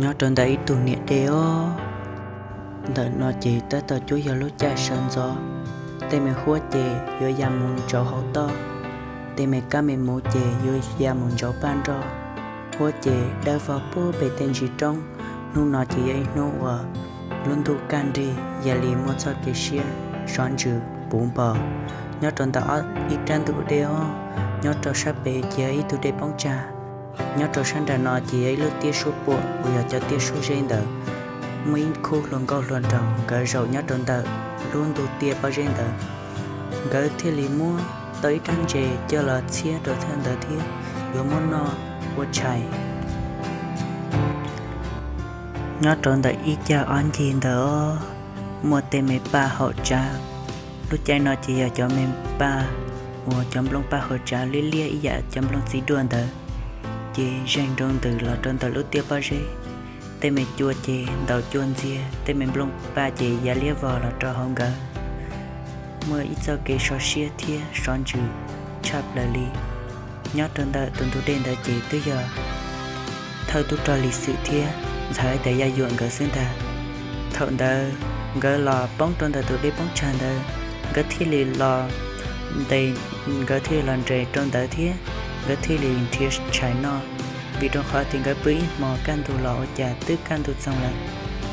Nyob rau ntawm ib tug niam dej os, ntawm no ces tab tom cuab yog lub caij sawv ntxov, tej me huab ces yuav ya mus ntsauv hauv toj, tej me kab me muv ces yuav ya mus ntsauv paj nroj, huab ces dawb vog puag pem tej ntsis roob. Hnub no ces yog ib hnub uas lub ntuj kaj nrig, yam li muaj txoj kev siab sov ntsws puv npo. Nyob rau ntawm ib rab ntug dej os, nyob rau sab pem ces yog ib tug dej poob tsag, nyob rau sab nram no ces yog ib lub tiaj suab puam uas yog cov tiaj suab zeb ntawd. Muaj ib khub hluas nkauj hluas nraug nkawd zaum nyob rau ntawm lub ntug tiaj pob zeb ntawd, nkawd thiaj li muab tau ib rab ntses coj los txhiab rau thaj ntawd thiab yuav muab noj ua tshais. Nyob rau ntawm ib cag ob ncig ntawd, muaj tej me paj haum tsav. Lub caij no ces yog cov me paj uas cov nplooj paj haum tsav liab liab ib yam cov nplooj txiv duaj ntawd, ces zeeg nroo ntws los rau ntawm lub tiaj pob zeb. Tej me cua ces ntaus cua ntxiag, tej me nplooj paj ces ya liab vog los rau hauv nkawd. Muaj ib txoj kev sov siab thiab sov ntsws tshaj plaws li. Nyob rau ntawm tus ntug dej ntawd ces twb yog thawj tub rog Lis Xwm thiab ntxhais Yaj Yuam nkawd xwb ntag. Thaum ntawd nkawd los poob rau ntawm tus dej poob tsag ntawd, nkawd thiaj li los ntes, nkawd thiaj li los nres rau ntawd thiab nkawd thiaj li nrhiav tshais noj. Vim rau qhov tias nkawd pw ib hmos kaj ntug los ua cas twb kaj ntug txoog lawm,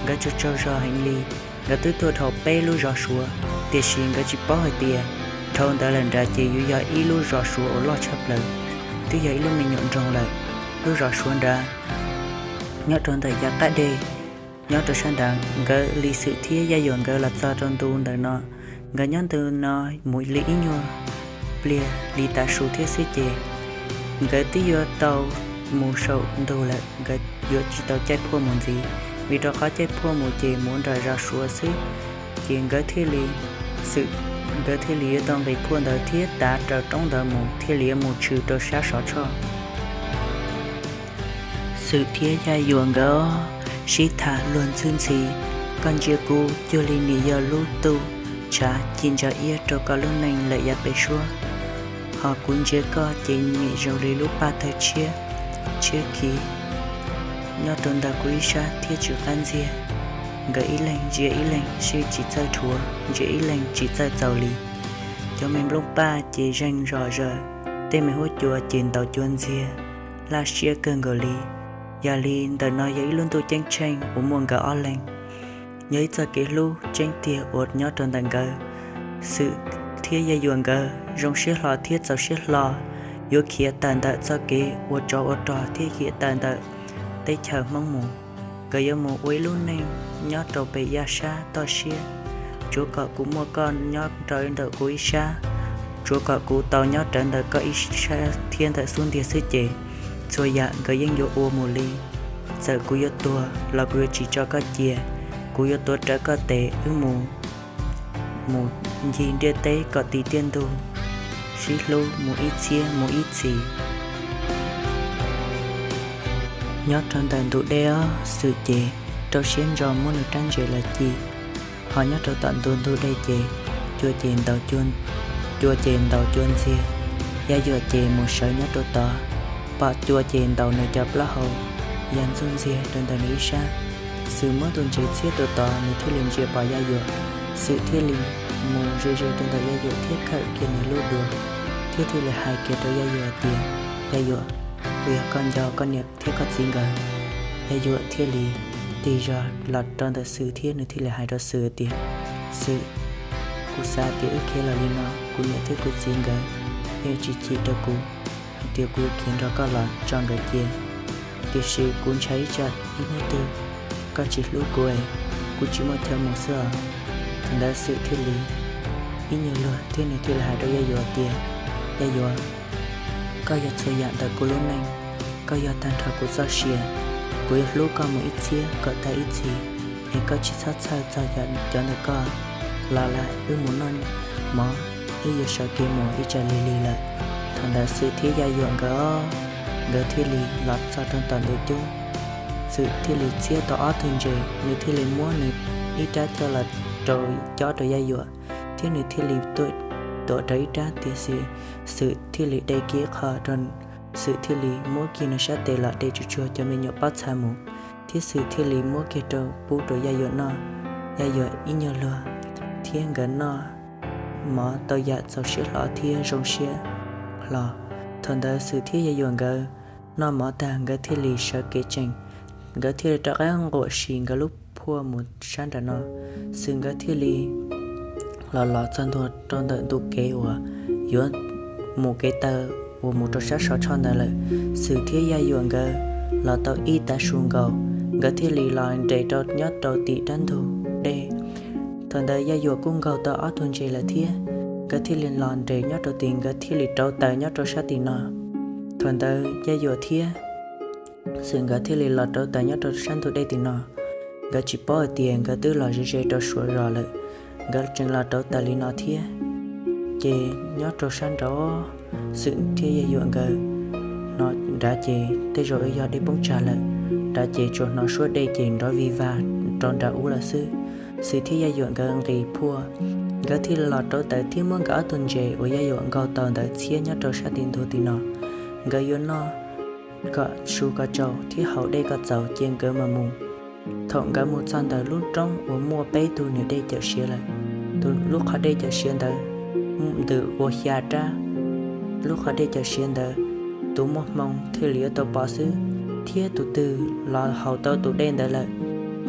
nkawd tsaug tsaug zog heev li. Nkawd twb tuaj dhau peb lub zos Suav, tiam sis nkawd tsis paub hais tias dhau ntawd lawm nrad ces yuav yog ib lub zos Suav uas loj tshaj plaws, twb yog ib lub me nyuam nroog lawm. Lub zos Suav nrad nyob rau ntawm yav qab deg, nyob rau sab nrad. Nkawd Lis Xwm thiab Yaj Yuam nkawd los txog rau ntu ntawm no, nkawd nyob ntu no mus li ib nyuag pliag li tav su thiab xwb ces nkawd twb yuav tau mus saum ntug lawm, nkawd yuav tsis tau caij phuaj mus ntxiv, vim rau qhov caij phuaj mus ces mus nram zos Suav xwb. Ces nkawd thiaj li, Xwm, nkawd thiaj li yuav tau nqis phuaj ntawd thiab tav raws roob ntawd mus thiaj li yuav mus tshwm rau sab Sov Tshoj. Xwm thiab Yaj Yuam nkawd sib tham luag ntxhi ntxhi, koj ntsia kuv cuag li nim yog lub ntuj tshav ci ntsa iab rau koj lub neej lawm yav pem suab, hos kuv ntsia koj ces nim zoo li lub paj tawg tshiab, tshiab khiv nyob rau ntawm kuv ib sab thiab tsis qab ntxiag. Nkawd ib leeg ntsia ib leeg sib tsis txawj dhuav, ntsia ib leeg tsis txawj txaus li. Cov me nplooj paj ces zeeg zom zaws, tej me huab cua ces ntaus cua ntxiag, laj siab kawg nkaus li. Yog li ntawm no yog ib lub ntuj ceeb tsheej uas muaj nkawd ob leeg, yog ib txoj kev hlub tseeb tiag uas nyob rau ntawm nkawd. Xwm thiab Yaj Yuam nkawd zoo siab hlo thiab txaus siab hlo, yuav khiav tawm ntawm txoj kev ua tsov ua rog thiab khiav tawm ntawm teb chaws Hmoob mus. Nkawd yuav mus ua ib lub neej nyob rau pem yaj sab toj siab. Tsuav kom kuv muaj koj nyob rau ntawm kuv ib sab, tsuav kom kuv tau nyob rawv ntawm koj ib sab thiab ntawm xub ntiag xwb ces txhua yam nkawd yeej yuav ua mus li. Txawm kuv yuav tuag los kuv yuav tsis tso koj cia, kuv yuav tuav rawv koj tes wb mus, mus ncig ntiaj teb kom ti tiaj ntug, sib hlub mus ib txhiab mus ib txhis. Nyob rau ntawm ntug dej os, Xwm ces rau siab ntso muab nws rab ntses los ci, ho nyob rau tom ntug ntug dej ces cua ces ntaus cua, cua ces ntaus cua ntxiag. Yaj Yuam ces mus sawv nyob rau tod, pom cua ces ntaus nws cov plaub hau ya ntxuj ntxiag rau ntawm nws ib sab. Xwm muab tus ntses txhiab rau tod nws thiaj li ntsia pom Yaj Yuam. Xwm thiaj li mus ze ze rau ntawm Yaj Yuam thiab khawm kiag nws lub duav, thiab thiaj li hais kiag rau Yaj Yuam tias, Yaj Yuam, puas yog koj nco koj niam thiab koj txiv nkawd? Yaj Yuam thiaj li tig zog los rau ntawm Xwm thiab nws thiaj li hais rau Xwm tias, Xwm, kuv xav tias wb khiav los li no kuv niam thiab kuv txiv nkawd yeej tsis chim rau kuv hais tias kuv yuav khiav nrog koj los tso nkawd cia. Tiam sis kuv ntshai ib tsam ib hnub twg koj tsis hlub kuv es kuv tsis muaj chaw mus xwb os. Thaum ntawd Xwm thiaj li ib nyuag luag thiab nws thiaj li hais rau Yaj Yuam tias, Yaj Yuam, koj yog txhua yam ntawm kuv lub neej, koj yog tag nrho kuv txoj sia. Kuv yuav hlub koj mus ib txhiab kom tag ib txhis, es koj tsis txhob txhawj txog cov ntawm koj. Los lawm, wb mus noj mov, wb yuav sawv kev mus ib tsam lig lig lawm. Thaum ntawd Xwm thiab Yaj Yuam nkawd, nkawd thiaj li los txog rau tom ntug cub. Xwm thiaj li txhiab tau ob tug ntses, nws thiaj li muab nws ib rab coj los rau cob rau Yaj Yuam, thiab nws thiaj li tuam rau ib rab, tiam sis Xwm thiaj li de kiag qho rau, Xwm thiaj li muab kiag nws sab tes los de tsuj tsuag cov me nyuam pob txha mus, thiab Xwm thiaj li muab kiag rau pub rau Yaj Yuam noj. Yaj Yuam ib nyuag luag thiab nkawd noj mov tau yam txaus siab hlo thiab zoo siab hlo. Thaum ntawd Xwm thiab Yaj Yuam nkawd noj mov tag nkawd thiaj li sawv kev tsees, nkawd thiaj li rov qab nquam sis nkawd lub phuaj mus sab nram no. Xwm nkawd thiaj li los los txog ntua rau ntawm ntu kev uas yuav mus kev taw uas mus rau sab Sov Tshoj ntawd lawm. Xwm thiab Yaj Yuam nkawd los tau ib tav su nkaus, nkawd thiaj li los nres rau nyob rau tim rab ntug dej. Thaum ntawd Yaj Yuam kuj nkaug tau ob tug ntses lawm thiab, nkawd thiaj li los nres nyob rau tim, nkawd thiaj li rauv taws nyob rau sab tim no. Thaum ntawd Yaj Yuam thiab Xwm nkawd thiaj li los rauv taws nyob rau sab ntug dej tim no. Nkawd tsis paub hais tias nkawd twb los ze ze rau Suav zos lawm, nkawd tseem los rauv taws li no thiab. Ces nyob rau sab nraud, Xwm thiab Yaj Yuam nkawd hnov nrad ces tej zaum yog dej poob tsag lawm, nrad ces tsuas hnov suab dej ces nrov vig vag rau nram ub lawm xwb. Xwm thiab Yaj Yuam nkawd nqis phuaj, nkawd thiaj los rauv taws thiab muab nkawd ob tug ntses uas Yaj Yuam nkaug tau ntawd txhiab nyob rau sab tim ntug tim no. Nkawd yuav noj kom su kom tsau thiab haus dej kom txaus ces nkawd mam mus. Thaum nkawd mus txog ntawm lub roob uas muaj peb tug niam dej cawm siav lawm, tus lub qhov dej cawm siav ntawd ntws ua xya rab. Lub qhov dej cawm siav ntawd tus muaj hmoo thiaj li yuav tau pom xwb, thiab tus twg los haus tau tus dej ntawd lawm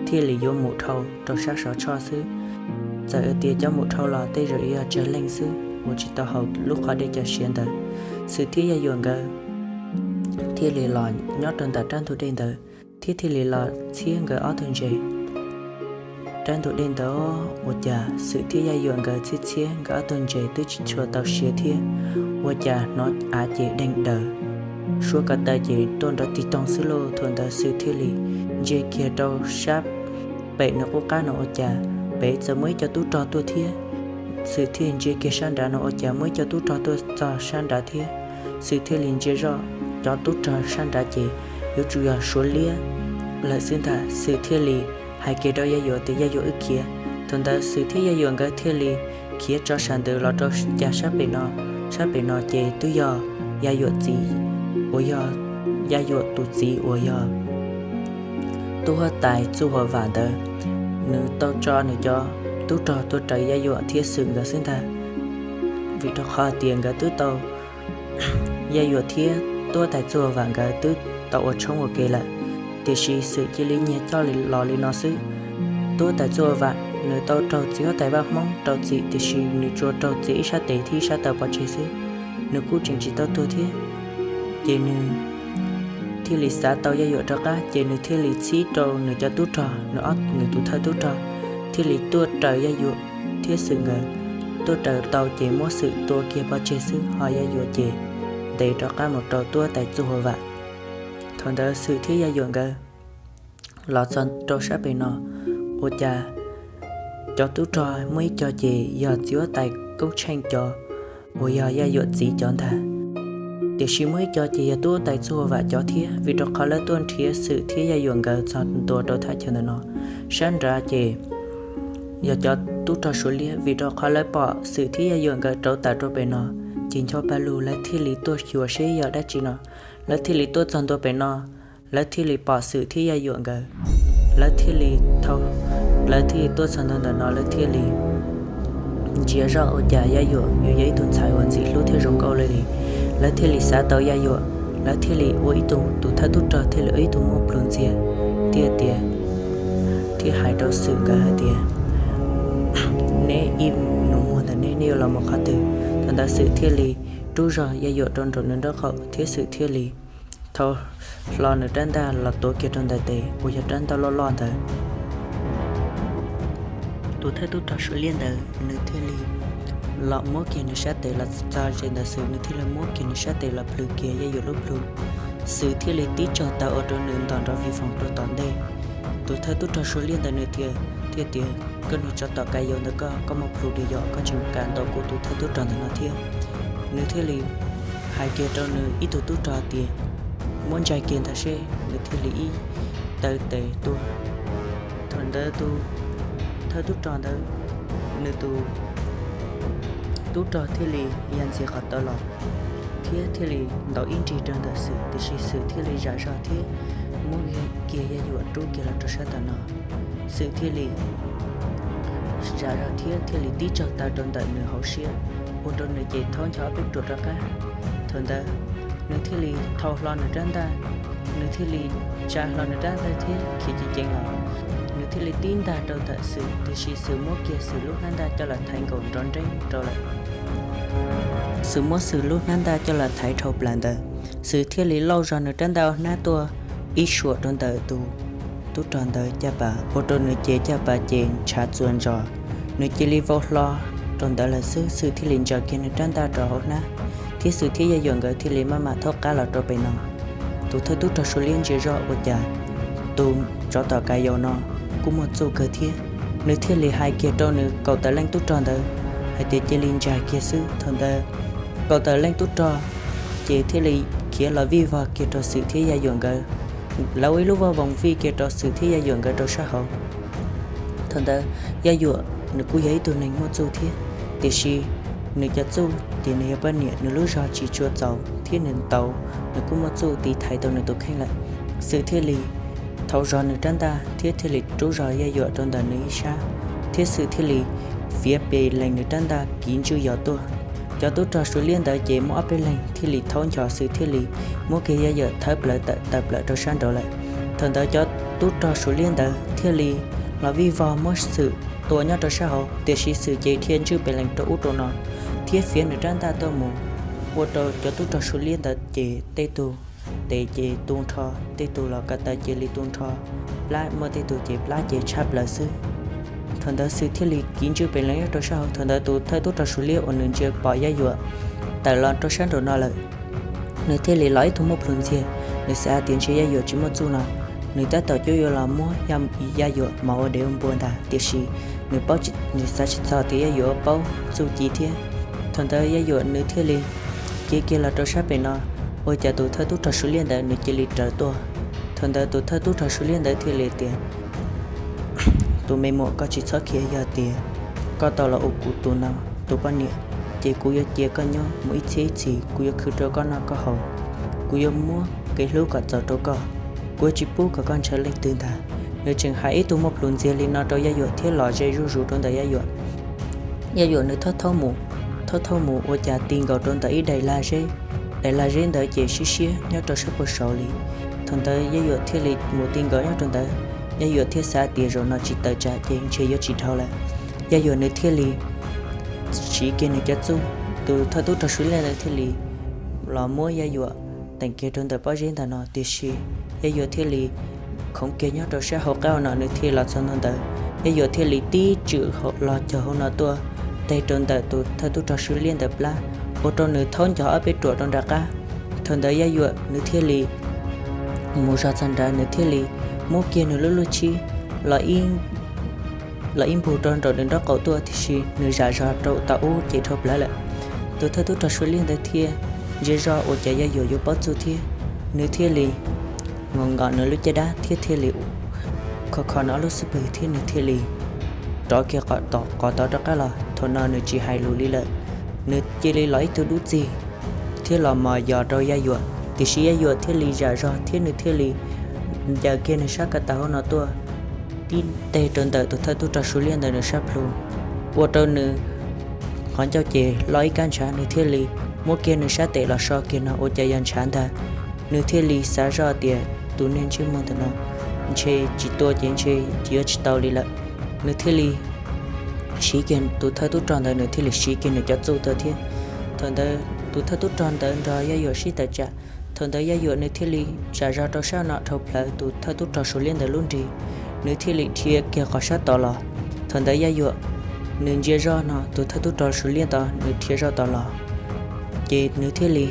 thiaj li yuav mus dhau rau sab Sov Tshoj xwb. Txawm tias cov mus dhau los tej zaum yog tsawg leej xwb uas tsis tau haus lub qhov dej cawm siav ntawd. Xwm thiab Yaj Yuam nkawd thiaj li los nyob rau ntawm rab ntug dej ntawd thiab thiaj li los txhiab nkawd ob tug ntses. Rab ntug dej ntawd ua cas Xwm thiab Yaj Yuam nkawd txhiab txhiab nkawd ob tug ntses twb tsis tshua tau siav thiab, ua cas hnov av ces deeg daws, suab ko taw ces tuaj nrov tig toog xwb lauj. Thaum ntawd Xwm thiaj li ntsia kiag rau sab pem nws qub qab no ua cas pem txawm muaj ib co tub rog tuaj thiab. Xwm thiaj ntsia kiag sab nrad no ua cas muaj ib co tub rog tuaj txog sab nrad thiab. Xwm thiaj li ntsia zoj cov tub rog sab nrad ces yuav tsum yog Suav liab lawm xwb ntag. Xwm thiaj li hais kiag rau Yaj Yuam tias, Yaj Yuam, wb khiav. Thaum ntawd Xwm thiab Yaj Yuam nkawd thiaj li khiav tso sam ntws los rau cas sab pem no. Sab pem no ces twb yog Yaj Yuam txiv, uas yog Yaj Yuam tus txiv uas yog tub huab tais Txuj Huas Vam ntawd, nws tau tso nws cov tub rog tuaj raws Yaj Yuam thiab Xwm nkawd xwb ntag. Vim rau qhov tias nkawd twb tau, Yaj Yuam thiab tub huab tais Txuj Huas Vam nkawd twb tau ua tshoob ua ke lawm, tiam sis Xwm cia li nyiag coj los li no xwb. Tub huab tais Txuj Huas Vam nws tau raug txiv huab tais Vaj Hmoob rau txim, tiam sis nws tsuas raug txiav ib sab tes thiab ib sab taw pov tseg xwb, nws kuj tseem tsis tau tuag thiab. Ces nws thiaj li xav tau Yaj Yuam rov qab, ces nws thiaj li txib rau nws cov tub rog, nws ob, nws tus thawj tub rog thiaj li tuaj raws Yaj Yuam thiab Xwm nkawd. Tuaj raws tau ces muab Xwm tua kiag pov tseg xwb, ho Yaj Yuam ces ntes rov qab mus rau tub huab tais Txuj Huas Vam. Thaum ntawd Xwm thiab Yaj Yuam nkawd los txog rau sab pem no, ua cas cov tub rog muaj ib co ces yog txiv huab tais Koob Tsheej cov, uas yog Yaj Yuam txiv cov ntag. Tiam sis muaj ib co ces yog tub huab tais Txuj Huas Vam cov thiab, vim rau qhov lawv tuaj nrhiav Xwm thiab Yaj Yuam nkawd txog ntua rau thaj chaw ntawm no. Sab nrad ces yog cov tub rog Suav liab, vim rau qhov lawv pom Xwm thiab Yaj Yuam nkawd rauv taws rau pem no, ces ncho pa lug lawv thiaj li tuaj xyuas seb yog dab tsi no. Lawv thiaj li tuaj txog ntua pem no, lawv thiaj li pom Xwm thiab Yaj Yuam nkawd. Lawv thiaj li thau, lawv thiaj li tuaj txog ntua ntawm no, lawv thiaj li ntsia zoj ua cas Yaj Yuam yuav yog ib tug ntxhais uas ntxim hlub thiab zoo nkauj li li. Lawv thiaj li xav tau Yaj Yuam, lawv thiaj li ua ib tug, tus thawj tub rog thiaj li ua ib tug muaj plhus ntxiag thiab tias, thiaj hais rau Xwm nkawd hais tias, neb ib nus muag ntawm neb, neb yuav los mus qhov twg? Thaum ntawd Xwm thiaj li rub zog Yaj Yuam rau nraum nws nraub qaum thiab Xwm thiaj li thau hlo nws rab ntaj los tuav kiag rau ntawm tes uas yog rab ntaj loj loj ntawd. Tus thawj tub rog Suav liab ntawd nws thiaj li los muab kiag nws sab tes los txog ze ntawm Xwm, nws thiaj li muab kiag nws sab tes los plhws kiag Yaj Yuam lub plhu. Xwm thiaj li tib tsaug taw ua rau nws ntos nrov vij voog rau tom ntej. Tus thawj tub rog Suav liab ntawd nws thiaj tias, koj niag tsov tom ka yau ntawd koj, koj muaj plhu li yom, koj tseem kam ntaus kuv tus thawj tub rog ntawm no thiab. Nws thiaj li hais kiag rau nws ib tug tub rog tias, muab ntsais kiag ntag seb, nws thiaj li ib taw tes tuaj. Thaum ntawd tus thawj tub rog ntawd, nws tus tub rog thiaj li ya ntxiag qhov tawv los, thiab thiaj li ntaus ib nrig rau ntawm Xwm, tiam sis Xwm thiaj li zam zog thiab muab kiag Yaj Yuam rub kiag los rau sab tom no. Xwm thiaj li zam zog thiab thiaj li tib tsaug taw rau ntawm nws hauv siab, ua rau nws ces thaub ncho ob peb ruam rov qab. Thaum ntawd nws thiaj li thau hlo nws rab ntaj, nws thiaj li tsa hlo nws rab ntaj thiab khiav ceev ceev los. Nws thiaj li tib ntaj rau ntawm Xwm, tiam sis Xwm muab kiag Xwm lub hnab ntaj coj los thaiv nkaus nrov nreeb rau lawm. Xwm muab Xwm lub hnab ntaj coj los thaiv dhau plaws ntawd, Xwm thiaj li lauj zog nws rab ntaj ua hnab tuaj ib suam rau ntawm tus tub rog ntawd caj pas, ua rau nws ces caj pas ces ntshav txuas ntsos. Nws cia li vau hlo rau ntawd lawm xwb, Xwm thiaj li ntsaws kiag nws rab ntaj rau hauv hnab, thiab Xwm thiab Yaj Yuam nkawd thiaj li maj mam thaub qab los rau pem no. Tus thawj tub rog Suav Liab ntsia zoj ua cas tus tsov tom kas yaus no kuj muaj txuj kawg thiab. Nws thiaj li hais kiag rau nws kaum tawm leej tub rog ntawd hais tias cia li ntsag kiag xwb. Thaum ntawd kaum tawm leej tub rog ces thiaj li khiav los vij vog kiag rau Xwm thiab Yaj Yuam nkawd. Lawv ua ib lub voj voos vij kiag rau Xwm thiab Yaj Yuam nkawd rau sab hauv. Thaum ntawd Yaj Yuam nws kuj yog ib tug neeg muaj txuj thiab, tiam sis nws cov txuj ces nws yog poj niam, nws lub zog tsis tshua txaus thiab nws ntaus nws kuj muaj txuj tiv thaiv tau nws tus kheej lawm. Xwm thiaj li thau zog nws rab ntaj thiab thiaj li rub zog Yaj Yuam rau ntawm nws ib sab, thiab Xwm thiaj li fiav pes lees nws rab ntaj kiv ntswj yos tuaj. Cov tub rog Suav Liab ntawd ces muaj ob peb leeg thiaj li thaub ncho Xwm thiaj li muab kiag Yaj Yuam thawb plaws tawm plaws rau sab nraud lawm. Thaum ntawd cov tub rog Suav Liab ntawd thiaj li los vij vog muab Xwm tua nyob rau sab hauv, tiam sis Xwm ces dhia ntswj pes lees rau ub rau no thiab fiav nws rab ntaj tuaj mus, ua rau cov tub rog Suav Liab ntawd ces tej tug tes ces tu nrho, tej tug los ko taw cia li tu nrho, plab muaj tej tug ces plab ces tshab plaws xwb. Thaum ntawd Xwm thiaj li kiv ntswj pes lees nyob rau sab hauv. Thaum ntawd tus thawj tub rog Suav Liab uas nws ntsia pom Yaj Yuam tawm los rau sab nraum no lawm, nws thiaj li los ib tug muaj plhus ntxiag. Nws xav tias ntshe Yaj Yuam tsis muaj txuj no, nws tab tom cuab yuav los muab Yaj Yuam mos ua dev ua npua ntag, tiam sis nws paub, nws xav tsis txog tias Yaj Yuam paub txuj ci thiab. Thaum ntawd Yaj Yuam nws thiaj li khiav kiag los rau sab pem no, ua cas tus thawj tub rog Suav Liab ntawd nws cia li raws tuaj. Thaum ntawd tus thawj tub rog Suav Liab ntawd thiaj li tias, tus me muam, koj tsis txhob khiav, yog tias koj tau los ua kuv tus no tus poj niam, ces kuv yuav cia koj nyob mus ib txhiab ib txhis, kuv yuav khwv rau koj noj koj haus, kuv yuav muab kev hlub kom txaus rau koj, kuv yuav tsis pub kom koj ntshaw leej twg ntag. Nws tseem hais ib tug muaj plhus ntxiag li no rau Yaj Yuam thiab los ze zuj zus rau ntawm Yaj Yuam. Yaj Yuam nws thawb thawb mus, thawb thawb mus ua cas ti nkaus rau ntawm ib daim lag zeb. Daim lag zeb ntawd ces siab siab nyob rau sab puag saud li. Thaum ntawd Yaj Yuam thiaj li mus ti nkaus nyob rau ntawd. Yaj Yuam thiaj xav tias zaum no tsis tawm tsam ces ntshe yuav tsis dhau lawm. Yaj Yuam nws thiaj li siv kiag nws cov txuj, tus thawj tub rog Suav Liab ntawd thiaj li los muab Yaj Yuam teem kiag rau ntawm pob zeb ntawm no, tiam sis Yaj Yuam thiaj li khoov kiag nyob rau sab hauv qab no, nws thiaj los txog ntua ntawd. Yaj Yuam thiaj li tib tswm los cog hauv no tuaj teg rau ntawm tus thawj tub rog Suav Liab ntawd plab, ua rau nws thaub nco ob peb ruam rau nram qab. Thaum ntawd Yaj Yuam nws thiaj li mus zog txog nrad, nws thiaj li muab kiag nws lub lub tshib los ib los ib npug rau nraum nws nraub qaum tuaj, tiam sis nws zam zog rau tom ub ces dhau plawv lawm. Tus thawj tub rog Suav Liab ntawd thiaj ntsia zog ua cas Yaj Yuam yuav paub txuj thiab, nws thiaj li nqos nqos nws lub caj dab thiab thiaj li kho kho nws ob lub xub pwg thiab nws thiaj li rov kiag qhov tod, qhov tod rov qab los. Thaum no nws tsis hais lus li lawm, nws cia li los ib tug dub txig thiab los mos yos rau Yaj Yuam, tiam sis Yaj Yuam thiaj li zam zog thiab nws thiaj li ncaws kiag nws sab ko taw hauv no tuaj tib teg rau ntawm tus thawj tub rog Suav Liab ntawd nws sab plhu, ua rau nws qhov ncauj ces loj ib kab ntshav. Nws thiaj li muab kiag nws sab tes los so kiag no ua cas yog ntshav ntag. Nws thiaj li xav zoj tias tus neeg ntsej muag ntawm no ntshe tsis tua ces ntshe yuav tsis tau li lawm. Nws thiaj li siv kiag, tus thawj tub rog ntawd nws thiaj li siv kiag nws cov txuj tuaj thiab. Thaum ntawd tus thawj tub rog ntawd nrog Yaj Yuam sib tawm tsam. Thaum ntawd Yaj Yuam nws thiaj li zam zog rau sab no dhau plawv, tus thawj tub rog Suav Liab ntawd lub nrig, nws thiaj li dhia kiag qhov sab tod los. Thaum ntawd Yaj Yuam nws ntsia zoj no, tus thawj tub rog Suav Liab ntawd nws dhia zoj tod los, ces nws thiaj li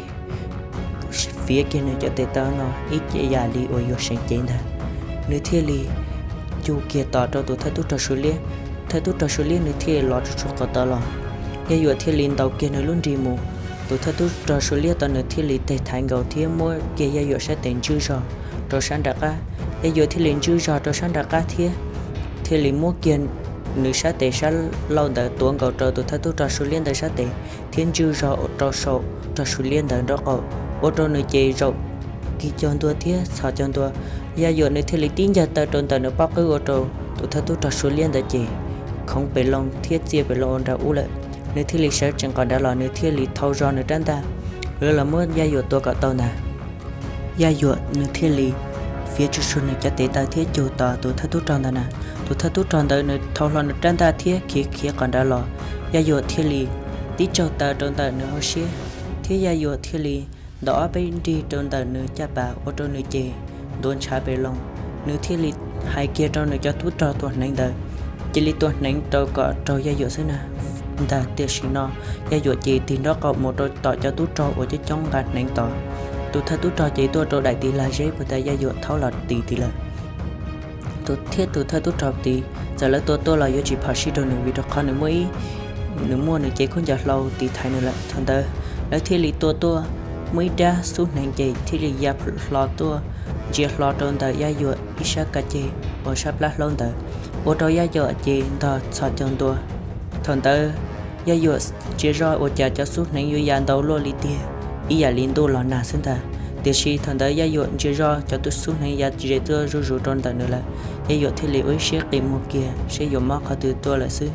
fiav kiag nws cov tes taw no ib ce yam li uas yuav seev cev ntag. Nws thiaj li cug kiag tos rau tus thawj tub rog Suav Liab. Thawj tub rog Suav Liab nws thiaj li los rau txhua qhov tod los, Yaj Yuam thiaj li ntaus kiag nws lub nrig mus. Tus thawj tub rog Suav Liab tod nws thiaj li teg thaiv nkaus thiab muab kiag Yaj Yuam sab tes ntswj zog rau sab nram qab. Yaj Yuam thiaj li ntswj zog rau sab nram qab thiab thiaj li muab kiag nws sab tes sab laug ntawd tuav nkaus rau tus thawj tub rog Suav liab ntawd sab tes thiab ntswj zog rau saum rog Suav liab ntawd nraub qaum, ua rau nws ces zaum kis caug ntua thiab txhos caug ntua. Yaj Yuam nws thiaj li tib ncag taw rau ntawm nws pob qwb ua rau tus thawj tub rog Suav liab ntawd ces khoov pes loo thiab txiaj pes loo ua nra ub lawm. Nws thiaj li sawv tsees qhov nrad los nws thiaj li thau zog nws rab ntaj, lawv los muab Yaj Yuam tua kom tau ntag. Yaj Yuam nws thiaj li fiav tsuj su nws cov tes taw thiab cug tom tus thawj tub rog ntawd na. Tus thawj tub rog ntawd nws thau hlo nws rab ntaj thiab khiav khiav qhov nrad los, Yaj Yuam thiaj li tib tsaug taw rau ntawm nws hauv siab, thiab Yaj Yuam thiaj li ntov ob peb nrig rau ntawm nws caj pas ua rau nws ces ntuav ntshav pes loo. Nws thiaj li hais kiag rau nws cov tub rog tua hneev ntawd, cia li tua hneev rau kom raug Yaj Yuam xwb na. Ntag tiam sim no Yaj Yuam ces tig nraub qaum mus rau tom cov tub rog uas coob coob nqa hneev tod. Tus thawj tub rog ces tuaj rau daim tiv lag zeb puag ta Yaj Yuam thaub los tiv tid lawm. Tus thiab tus thawj tub rog tid txawm lawv tua tuaj los yuav tsis phom sij rau nws vim rau qhov nws muaj ib, nws muaj nws cev khaub ncaws hlau tiv thaiv nws lawm. Thaum ntawd lawv thiaj li tua tuaj muaj ib rab xub hneev ces thiaj li ya hlo tuaj, ntsia hlo rau ntawm Yaj Yuam ib sab ka ceg uas sab plab hlaub ntawd, ua rau Yaj Yuam ces ntog txhos caug ntua. Thaum ntawd Yaj Yuam ntsia zoj ua cas cov xub hneev yuav ya ntau luaj li tiag, ib yam li ntuj los nag xwb ntag. Tiam sis thaum ntawd Yaj Yuam ntsia zoj cov xub hneev ya ze tuaj zuj zus rau ntawm nws lawm, Yaj Yuam thiaj li ua ib siab qi muag kiag saib yuav mob qhov twg tuaj lawm xwb,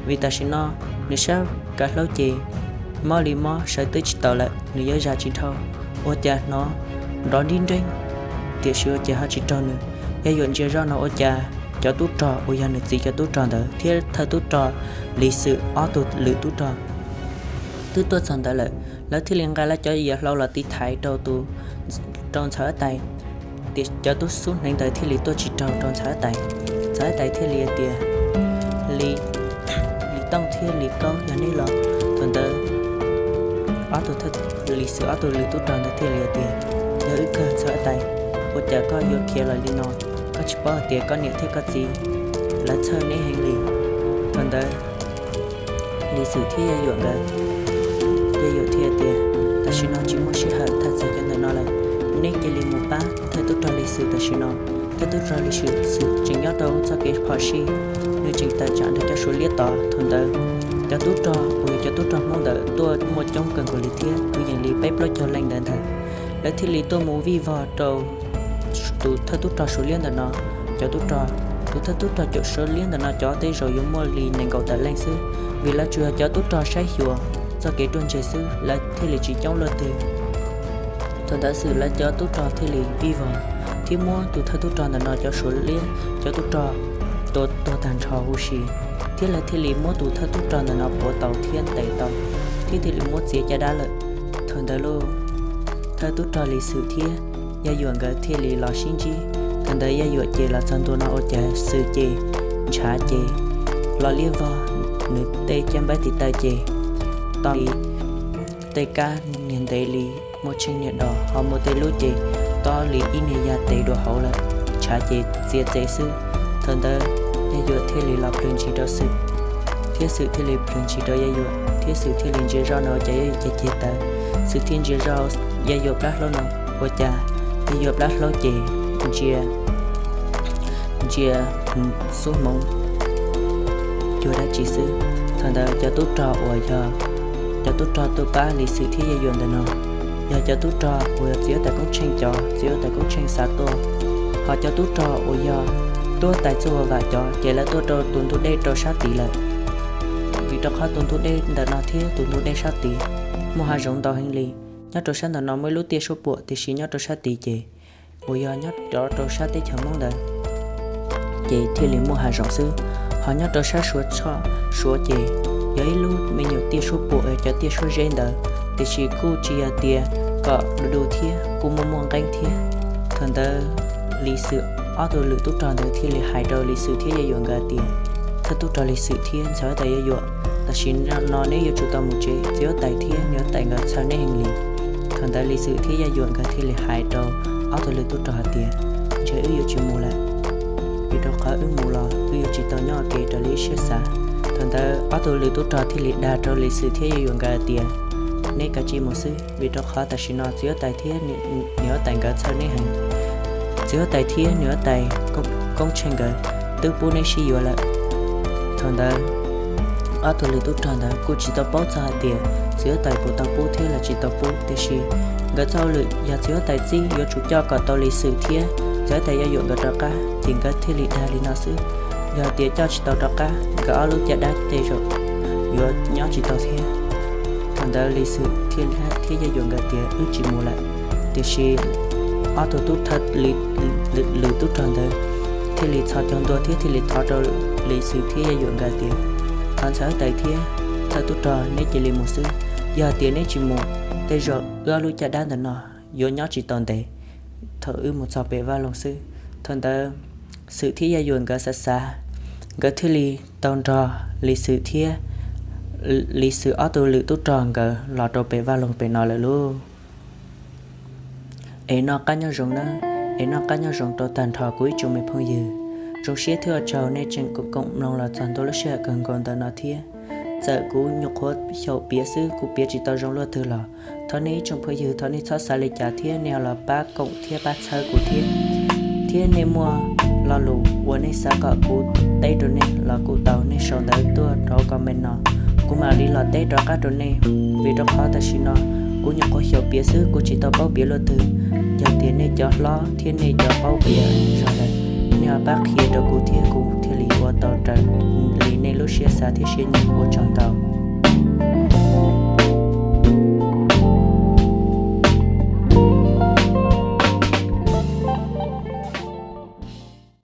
vim tam sim no nws sab ka hlaub ces mob li mob sawv twb tsis taus lawm, nws yuav zam tsis dhau. Ua cas hnov nrov nrib nreeb, tiam sis ua cas ho tsis raug nws. Yaj Yuam ntsia zoj no ua cas cov tub rog uas yog nws txiv cov tub rog ntawd thiab thawj tub rog Lis Xwm ob tug lwm tub rog twb tuaj txog ntawd lawm. Lawv thiaj li nqa lawv cov yias hlau los tiv thaiv rau, rau Ntxhais Huab Tais, tiam cov tub xub hneev ntawd thiaj li tuaj tsis raug rau Ntxhais Huab Tais. Ntxhais Huab Tais thiaj li tias, Lis, Lis Tooj thiab Lis Kaub, yog neb los? Thaum ntawd ob tug, Lis Xwm ob tug lwm tub rog ntawd thiaj li tias, Yog wb kawg Ntxhais Huab Tais, ua cas koj yuav khiav los li no? Koj tsis paub hais tias koj niam thiab koj txiv lawv txhawj neb heev li? Thaum ntawd Lis Xwm thiab Yaj Yuam nkawd, Yaj Yuam thiaj tias, Tam sim no tsis muaj sij hawm tham txog cov ntawm no lawm, neb cia li mus pab thawj tub rog Lis Xwm tam sim no. Thawj tub rog Lis Xwm tseem nyob rau txoj kev phom sij, nws tseem tawm tsam ntawm cov Suav liab tod. Thaum ntawd cov tub rog uas yog cov tub rog Hmoob ntawd tuaj muaj coob kawg nkaus li thiab, kwv yees li peb plaub caug leej ntawd ntag. Lawv thiaj li tuaj mus vij vog rau tus thawj tub rog Suav liab ntawm no cov tub rog. Tus thawj tub rog caum Suav liab ntawm no cov tej zaum yuav muaj li nees nkaum tawm leej xwb, vim lawv tsuas yog cov tub rog saib xyuas txoj kev ruaj ntseg xwb, lawv thiaj li tsis coob luaj twg. Thaum ntawd Xwm lawv cov tub rog thiaj li vij vog thiab muab tus thawj tub rog ntawm no cov Suav liab cov tub rog tua tuag tag nrho huv si, thiab lawv thiaj li muab tus thawj tub rog ntawm no puav tau thiab ntes tau, thiab thiaj li muab txiav caj dab lawm. Thaum ntawd lauj, thawj tub rog Lis Xwm thiab Yaj Yuam nkawd thiaj li los sib ntsib. Thaum ntawd Yaj Yuam ces los txog ntua no ua cas Xwm ces ntshav ces los liab vog, nws tej caj npab tiv taw ces to li tej kab niag ntev li muaj tsheej niag dos, ho muaj tej lub ces tob li ib niag ya tes dua hauv lawm, ntshav ces txiav txev xwb. Thaum ntawd Yaj Yuam thiaj li los plhws ntsis rau Xwm, thiab Xwm thiaj li plhws ntsis rau Yaj Yuam, thiab Xwm thiaj li ntsia zoj no ua cas Yaj Yuam ceg ceg taw. Xwm thiaj ntsia zoj Yaj Yuam plab hlaub no ua cas Yaj Yuam plab hlaub ces ntsia ntsia xub hmoov cuag dab tsi xwb. Thaum ntawd cov tub rog uas yog cov tub rog tuaj pab Lis Xwm thiab Yaj Yuam ntawm no yog cov tub rog uas yog txiv huab tais Koob Tsheej cov, txiv huab tais Koob Tsheej xa tuaj. Ho cov tub rog uas yog tub huab tais Txuj Vam cov ces lawv tuaj rau tus ntug dej rau sab tid lawm, vim rau qhov tus ntug dej ntawm no thiab tus ntug dej sab tid muaj hav zoov ntau heev li. Nyob rau sab ntawm no muaj ib lub tiaj suab puam, tiam sis nyob rau sab tid ces uas yog nyob rov rau sab teb chaws Hmoob ntawd ces thiaj li muaj hav zoov xwb. Ho nyob rau sab Suav tshoj Suav ces yog ib lub me nyuam tiaj suab puam, cov tiaj suab zeb ntawd, tiam sis kuj tsis yog tias kom du du thiab, kuj muaj muaj nqeeb thiab. Thaum ntawd Lis Xwm ob tug lwm tub rog ntawd thiaj li hais rau Lis Xwm thiab Yaj Yuam nkawd tias, thawj tub rog Lis Xwm thiab ntxhais huab tais Yaj Yuam, tam sim no neb yuav tsum tau mus tsev, txiv huab tais thiab niam huab tais nkawd txhawj neb heev li. Thaum ntawd Lis Xwm thiab Yaj Yuam nkawd thiaj li hais rau ob tug lwm tub rog hais tias, ntshe wb yuav tsis mus lawm, vim rau qhov wb mus los wb yuav tsis tau nyob ua ke raws li wb siab xav. Thaum ntawd ob tug lwm tub rog thiaj li dag rau Lis Xwm thiab Yaj Yuam nkawd hais tias, neb kav tsij mus xwb, vim rau qhov tam sim no txiv huab tais thiab niam huab tais nkawd txhawj neb heev. Txiv huab tais thiab niam huab tais Koob Tsheej nkawd twb pub neb sib yuav lawm. Thaum ntawd ob tug lwm tub rog ntawd kuj tsis tau paub txog hais tias txiv huab tais puas tau pub thiab los tsis tau pub, tiam sis nkawd txoj hauj lwm yog txiv huab tais txib yuav tsum coj kom tau Lis Xwm thiab txiv huab tais Yaj Yuam nkawd rov qab, ces nkawd thiaj li dag li no xwb. Yog tias coj tsis tau rov qab, nkawd ob lub caj dab tej zaum yuav nyob tsis tau thiab. Thaum ntawd Lis Xwm thiaj li hais thiab Yaj Yuam nkawd tias wb tsis mus lawm. Tiam sis ob tug tub rog, lwm tub rog ntawd thiaj li txhos caug ntua thiab thiaj li thov rau Lis Xwm thiab Yaj Yuam nkawd tias, thov ntxhais huab tais thiab thawj tub rog neb cia li mus xwb. Yog tias neb tsis mus, tej zaum wb ob lub caj dab ntawm no yuav nyob tsis tau ntev thaum wb mus txog pem vaj loog xwb. Thaum ntawd Xwm thiab Yaj Yuam nkawd xav xav, nkawd thiaj li tau nrog Lis Xwm thiab Lis Xwm ob tug lwm tub rog nkawd los rau pem vaj loog pem no lawm lauj. Es noj qab nyob zoo nawb, es noj qab nyob zoo rau tag nrho kuv ib tsoom me phooj ywg. Zoo siab thiab ua tsaug nej tseem koom mloog los txog ntua lub sij hawm kawg nkaus ntawm no thiab. Txawm kuv nyuam qhuav xyaum piav xwb, kuv piav tsis tau zoo luaj twg los thov nej ib tsoom phooj ywg, thov nej txhob xav li cas thiab nej ho los pab koom thiab pab txhawb kuv thiab. Thiab nej muaj lo lus uas nej xav kom kuv teb rau nej los kuj tau, nej sau ntawv tuaj rau comment no, kuv mam li los teb rov qab rau nej. Vim rau qhov tam sim no kuv nyuam qhuav xyaum piav xwb, kuv tsis tau paub piav luaj twg. Yog tias nej cov hlob thiab nej cov paub piav zog lawm, nej ho pab qhia rau kuv thiab kuv thiaj li ua tau raws li nej lub siab xav thiab siab nyiam. Ua tsaug ntau.